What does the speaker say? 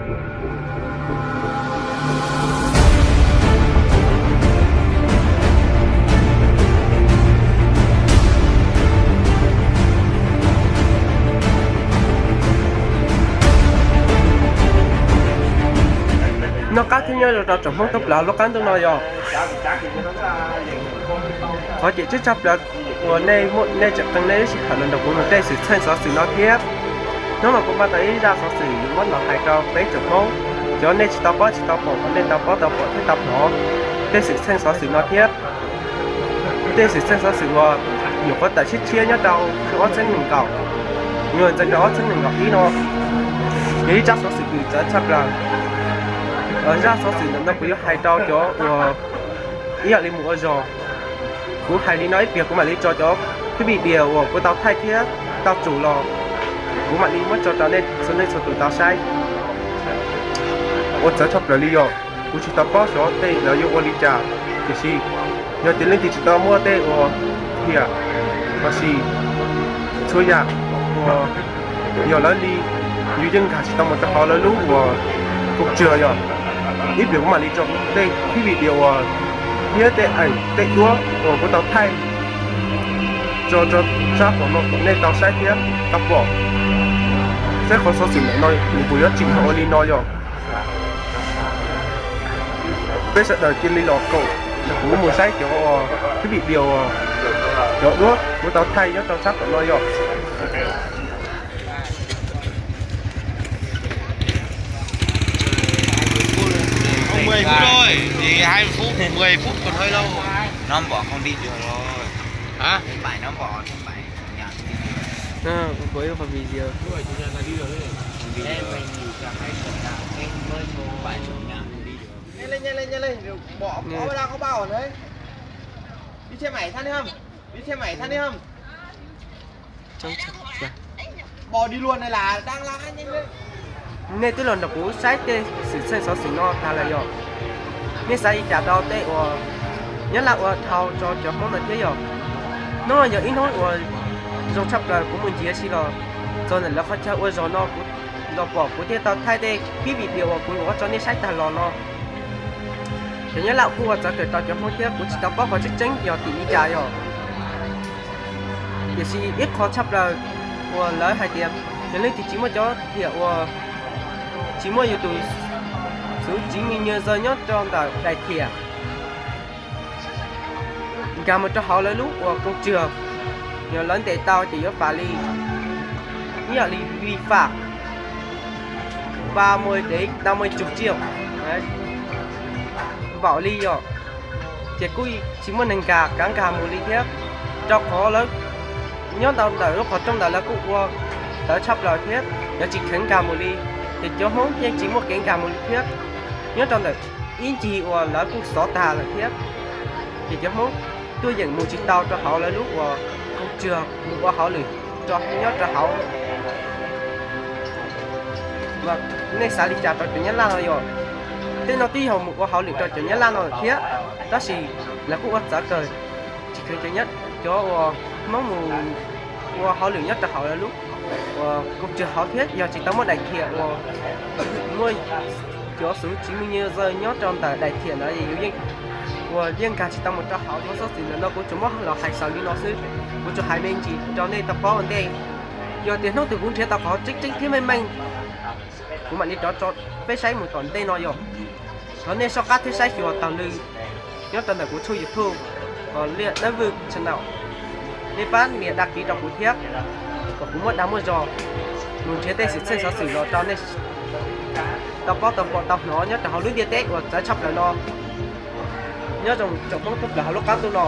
Noj qab thiab nyob zoo rau tsoom Hmoob thoob plaws lub qab ntuj no yog qhov cem tshaj plaws uas nej muaj nej tseem qee nej lub sij hawm los nrog kuv mloog tej xwm txheej xov xwm no thiab. Hnub no kuv npaj tau ib zaj xov xwm yuav muab los hais rau peb tsoom Hmoob, cov nej tsis tau paub tsis tau pom kom nej tau paub tau pom thiab tau hnov tej xwm txheej xov xwm no thiab. Tej xwm txheej xov xwm uas nyuam qhuav tawm tshiab tshiab nyob rau xyoo ob txhiab nees nkaum, yuav txog rau ob txhiab nees nkaum ib no, yog ib zaj xov xwm kws txawv tshaj plaws. Zaj xov xwm ntawm no kuv yuav hais rau cov uas ib yam li mus ua zog. Kuv hais li no ib pliag kuv mam li tso cov clip video uas kuv tau thaij thiab tau tsum los, kuv mam li muab tso rau nej txhua leej txhua tus tau saib. Uas txawv tshaj plaws li yog kuv tsis tau paub xyov tej lawv yuav ua li cas, tiam sis yog tias leej twg tsis tau muaj tej uas thiam lossis txhua yam uas yog lawv li, yus yeej nkag tsis tau mus rau hauv lawv lub uas koom tsuag yog. Ib pliag kuv mam li tso tej clip video uas thiab tej eem tej duab uas kuv tau thaij tso rau sab tom no kom nej tau saib thiab tau pom saib qhov xov xwm ntawm no nws puas yuav tseem yog ua li no yog. Peb sawv daws cia li los koom nrog kuv mus saib cov clip video, cov duab kuv tau thaij nyob rau sab tom no yog. Mười phút thôi, thì hai mươi phút, mười phút còn hơi lâu. Nó bảo không đi được rồi. Hả? Thất bại, nó bảo thất bại, chủ nhà không đi được. Ờ, của yêu cầu video. Không đi được. Em mình nghỉ cả hai tuần à, em mới thất bại, chủ nhà không đi được. Nhanh lên, nhanh lên, nhanh lên, bỏ, bỏ ra có bao ở đấy. Đi xe máy thắt đi không? Đi xe máy thắt đi không? Nej twb los nrog kuv saib tej xwm txheej xov xwm no tas lawm yog, nej xav li cas rau tej uas nyob Laj ua dhau rau cov Hmoob no thiab yog. Hnub no yog ib hnub uas zoo tshaj plaws kuv mus nrhiav si los txog ntawm lawv qhov chaw ua zog no kuv los pom kuv thiaj tau thaij tej clip video uas kuv yuav muab tso nej saib tag los no. Cov nyob Laj kuj ua txawv kawg rau cov Hmoob thiab kuv tsis tau paub qhov tseeb tseeb yog tim li cas yog. Tiam sis ib qho tshaj plaws uas lawv hais tias yog leej twg tsis muaj cov thiam uas tsis muaj yus tus xuv tsiv me nyuag zawg nyob rau ntawm daim thiam nkag mus rau hauv lawv lub uas koom tsuag, yog lawv ntes tau ces yuav fam li ib yam li vi phạm ba mươi đến năm mươi triệu. Npaum li yog, ces kuj tsis muaj neeg nkag kav nkag mus li thiab, rau qhov lawv nyob ntau ntawm lub qhov rooj ntawd lawv kuj ua txawv tshaj plaws thiab, yog tsis kheev nkag mus li, ces cov Hmoob yeej tsis muaj kev nkag mus li thiab. Nyob rau ntawm ib ncig uas lawv kuj xov tag lawm thiab, ces cov Hmoob tuaj yeem mus tsis tau rau hauv lawv lub uas koom tsuag mus ua hauj lwm nyob rau hauv. Nej xav li cas rau cov Nyab Laj no yog? Tej no twb yog mus ua hauj lwm rau cov Nyab Laj no lawm thiab, tab sis lawv kuj ua txawv kawg, tsis kheev cov, cov uas Hmoob mus ua hauj lwm nyob rau hauv lawv lub uas koom tsuag hauv thiab, yog tsis tau muaj daim thiam uas muaj cov xuv tsiv me nyuag zawg nyob rau ntawm daim thiam ntawd es yus yeej, uas yeej nkag tsis tau mus rau hauv. Qhov xov xwm ntawm no kuv tsuas muab los hais xaus li no xwb, kuv tsuas hais me ntsis rau nej tau paub ua ntej. Yog tias hnub twg kuv nrhiav tau qhov tseeb tseeb thiab meej meej, kuv mam li rov tso peb saib mus tom ntej no yog. Thov nej soj qab thiab saib xyuas taug lw nyob rau ntawm kuv tshooj YouTube, Liaj Dawb Vwj channel. Nej pab nias đăng ký rau kuv thiab, kom kuv muaj dag muaj zog mus nrhiav tej xwm txheej xov xwm los rau nej tau paub tau pom tau hnov nyob rau hauv lub ntiaj teb uas txawv tshaj plaws no, nyob zoo tsoom Hmoob thoob plaws hauv lub qab ntuj no.